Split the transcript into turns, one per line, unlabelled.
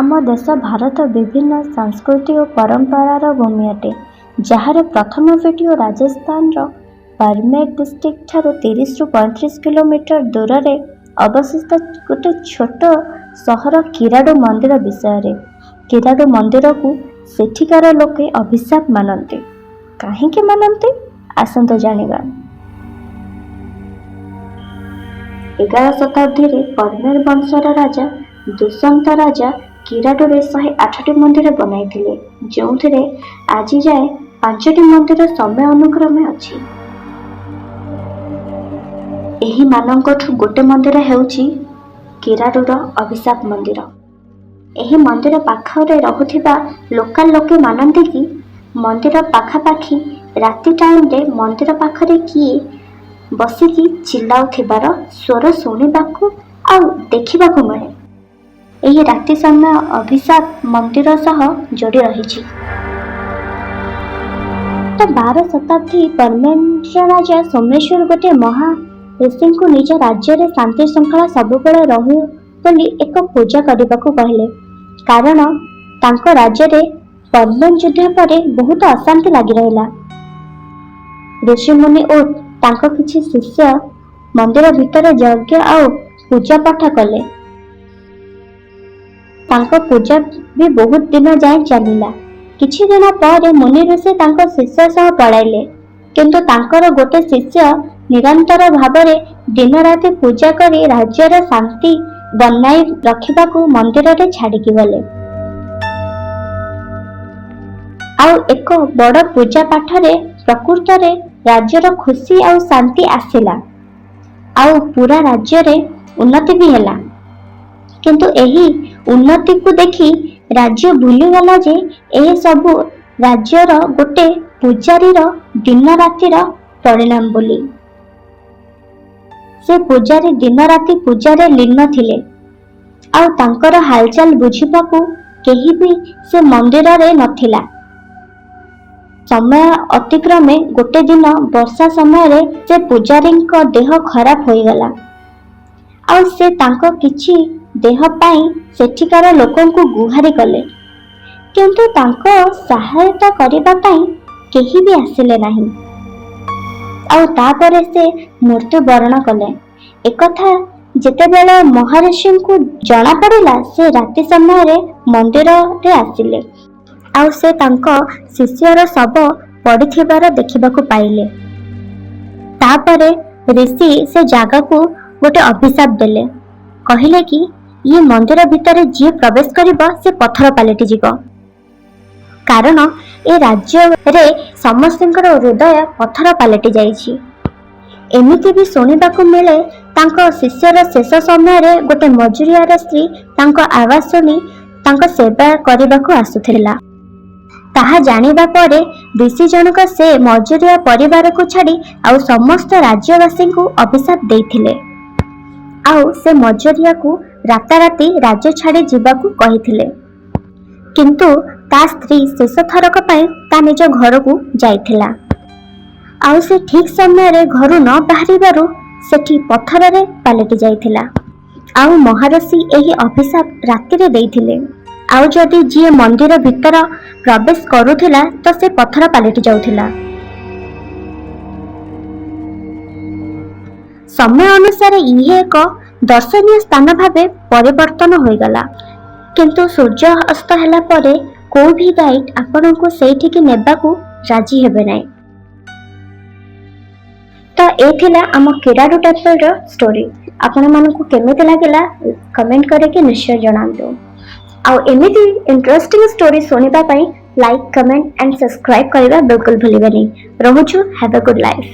ଆମ ଦେଶ ଭାରତ ବିଭିନ୍ନ ସଂସ୍କୃତି ଓ ପରମ୍ପରାର ଭୂମି ଅଟେ, ଯାହାର ପ୍ରଥମ ଭିଡ଼ିଓ ରାଜସ୍ଥାନର ବାରମେର ଡିଷ୍ଟ୍ରିକ୍ଟ ଠାରୁ 30ରୁ 35 କିଲୋମିଟର ଦୂରରେ ଅବସ୍ଥିତ ଗୋଟେ ଛୋଟ ସହର କିରାଡ଼ୁ ମନ୍ଦିର ବିଷୟରେ। କିରାଡ଼ୁ ମନ୍ଦିରକୁ ସେଠିକାର ଲୋକେ ଅଭିଶାପ ମାନନ୍ତି। କାହିଁକି ମାନନ୍ତି, ଆସନ୍ତୁ ଜାଣିବା। 11 ଶତାବ୍ଦୀରେ ପରମେର ବଂଶର ରାଜା ଦୁଷ୍ୟନ୍ତ ରାଜା କିରାଡୁରେ 108ଟି ମନ୍ଦିର ବନାଇଥିଲେ, ଯେଉଁଥିରେ ଆଜି ଯାଏ ପାଞ୍ଚଟି ମନ୍ଦିର ସମୟ ଅନୁକ୍ରମେ ଅଛି। ଏହି ମାନଙ୍କଠୁ ଗୋଟେ ମନ୍ଦିର ହେଉଛି କିରାଡୁର ଅଭିଶାପ ମନ୍ଦିର। ଏହି ମନ୍ଦିର ପାଖରେ ରହୁଥିବା ଲୋକାଲ ଲୋକେ ମାନନ୍ତି କି ମନ୍ଦିର ପାଖାପାଖି ରାତି ଟାଇମରେ ମନ୍ଦିର ପାଖରେ କିଏ ବସିକି ଚିଲ୍ଲାଉଥିବାର ସ୍ୱର ଶୁଣିବାକୁ ଆଉ ଦେଖିବାକୁ ମିଳେ। ଏହି ରାତି ସମୟ ଅଭିଶାପ ମନ୍ଦିର ସହ ଯୋଡ଼ି ରହିଛି। ତ 12 ଶତାବ୍ଦୀ ପରମେନ୍ଦ୍ର ରାଜା ସୋମେଶ୍ୱର ଗୋଟିଏ ମହା ଋଷିଙ୍କୁ ନିଜ ରାଜ୍ୟରେ ଶାନ୍ତି ଶୃଙ୍ଖଳା ସବୁବେଳେ ରହୁ ବୋଲି ଏକ ପୂଜା କରିବାକୁ କହିଲେ, କାରଣ ତାଙ୍କ ରାଜ୍ୟରେ ପରମେନ ଯୁଦ୍ଧ ପରେ ବହୁତ ଅଶାନ୍ତି ଲାଗି ରହିଲା। ଋଷିମୁନି ଓ ତାଙ୍କ କିଛି ଶିଷ୍ୟ ମନ୍ଦିର ଭିତରେ ଯଜ୍ଞ ଆଉ ପୂଜା ପାଠ କଲେ। ତାଙ୍କ ପୂଜା ବି ବହୁତ ଦିନ ଯାଏଁ ଚାଲିଲା। କିଛି ଦିନ ପରେ ମୁନି ଋଷି ତାଙ୍କ ଶିଷ୍ୟ ସହ ପଳାଇଲେ, କିନ୍ତୁ ତାଙ୍କର ଗୋଟେ ଶିଷ୍ୟ ନିରନ୍ତର ଭାବରେ ଦିନ ରାତି ପୂଜା କରି ରାଜ୍ୟର ଶାନ୍ତି ବନାଇ ରଖିବାକୁ ମନ୍ଦିରରେ ଛାଡ଼ିକି ଗଲେ। ଆଉ ଏକ ବଡ଼ ପୂଜା ପାଠରେ ପ୍ରକୃତରେ ରାଜ୍ୟର ଖୁସି ଆଉ ଶାନ୍ତି ଆସିଲା ଆଉ ପୁରା ରାଜ୍ୟରେ ଉନ୍ନତି ବି ହେଲା। କିନ୍ତୁ ଏହି ଉନ୍ନତିକୁ ଦେଖି ରାଜ୍ୟ ଭୁଲିଗଲା ଯେ ଏହି ସବୁ ରାଜ୍ୟର ଗୋଟେ ପୂଜାରୀର ଦିନ ରାତିର ପରିଣାମ ବୋଲି। ସେ ପୂଜାରୀ ଦିନ ରାତି ପୂଜାରେ ଲୀନ ଥିଲେ ଆଉ ତାଙ୍କର ହାଲଚାଲ ବୁଝିବାକୁ କେହି ବି ସେ ମନ୍ଦିରରେ ନଥିଲା। ସମୟ ଅତିକ୍ରମେ ଗୋଟେ ଦିନ ବର୍ଷା ସମୟରେ ସେ ପୂଜାରୀଙ୍କ ଦେହ ଖରାପ ହୋଇଗଲା ଆଉ ସେ ତାଙ୍କ କିଛି ଦେହ ପାଇଁ ସେଠିକାର ଲୋକଙ୍କୁ ଗୁହାରି କଲେ, କିନ୍ତୁ ତାଙ୍କ ସହାୟତା କରିବା ପାଇଁ କେହି ବି ଆସିଲେ ନାହିଁ। ଆଉ ତାପରେ ସେ ମୃତ୍ୟୁବରଣ କଲେ। ଏକଥା ଯେତେବେଳେ ମହର୍ଷିଙ୍କୁ ଜଣାପଡ଼ିଲା, ସେ ରାତି ସମୟରେ ମନ୍ଦିରରେ ଆସିଲେ ଆଉ ସେ ତାଙ୍କ ଶିଷ୍ୟର ଶବ ପଡ଼ିଥିବାର ଦେଖିବାକୁ ପାଇଲେ। ତାପରେ ଋଷି ସେ ଜାଗାକୁ ଗୋଟେ ଅଭିଶାପ ଦେଲେ। କହିଲେ କି ଇଏ ମନ୍ଦିର ଭିତରେ ଯିଏ ପ୍ରବେଶ କରିବ, ସେ ପଥର ପାଲଟି ଯିବ, କାରଣ ଏ ରାଜ୍ୟରେ ସମସ୍ତଙ୍କର ହୃଦୟ ପଥର ପାଲଟି ଯାଇଛି। ଏମିତି ବି ଶୁଣିବାକୁ ମିଳେ, ତାଙ୍କ ଶିଷ୍ୟର ଶେଷ ସମୟରେ ଗୋଟେ ମଜୁରିଆର ସ୍ତ୍ରୀ ତାଙ୍କ ଆୱାଜ ଶୁଣି ତାଙ୍କ ସେବା କରିବାକୁ ଆସୁଥିଲା। ତାହା ଜାଣିବା ପରେ ଋଷି ଜଣକ ସେ ମଜୁରିଆ ପରିବାରକୁ ଛାଡ଼ି ଆଉ ସମସ୍ତ ରାଜ୍ୟବାସୀଙ୍କୁ ଅଭିଶାପ ଦେଇଥିଲେ ଆଉ ସେ ମଜୁରିଆକୁ ରାତାରାତି ରାଜ୍ୟ ଛାଡ଼ି ଯିବାକୁ କହିଥିଲେ। କିନ୍ତୁ ତା ସ୍ତ୍ରୀ ଶେଷ ଥରକ ପାଇଁ ତା ନିଜ ଘରକୁ ଯାଇଥିଲା ଆଉ ସେ ଠିକ ସମୟରେ ଘରୁ ନ ବାହାରିବାରୁ ସେଠି ପଥରରେ ପାଲଟି ଯାଇଥିଲା। ଆଉ ମହର୍ଷି ଏହି ଅଭିଶାପ ରାତିରେ ଦେଇଥିଲେ ଆଉ ଯଦି ଯିଏ ମନ୍ଦିର ଭିତର ପ୍ରବେଶ କରୁଥିଲା ତ ସେ ପଥର ପାଲଟି ଯାଉଥିଲା। ସମୟ ଅନୁସାରେ ଇଏ ଏକ ଦର୍ଶନୀୟ ସ୍ଥାନ ଭାବେ ପରିବର୍ତ୍ତନ ହୋଇଗଲା। କିନ୍ତୁ ସୂର୍ଯ୍ୟ ଅସ୍ତ ହେଲା ପରେ କୋଉ ବି ଗାଇଡ୍ ଆପଣଙ୍କୁ ସେଇଠିକି ନେବାକୁ ରାଜି ହେବେ ନାହିଁ। ତ ଏ ଥିଲା ଆମ କିରାଡୁ ଟେମ୍ପଲର ଷ୍ଟୋରି। ଆପଣମାନଙ୍କୁ କେମିତି ଲାଗିଲା, କମେଣ୍ଟ କରିକି ନିଶ୍ଚୟ ଜଣାନ୍ତୁ। ଆଉ ଏମିତି ଇଣ୍ଟରେଷ୍ଟିଂ ଷ୍ଟୋରି ଶୁଣିବା ପାଇଁ ଲାଇକ୍, କମେଣ୍ଟ ଆଣ୍ଡ ସବସ୍କ୍ରାଇବ୍ କରିବା ବିଲକୁଲ ଭୁଲିବେନି। ରହୁଛୁ। Have a good life.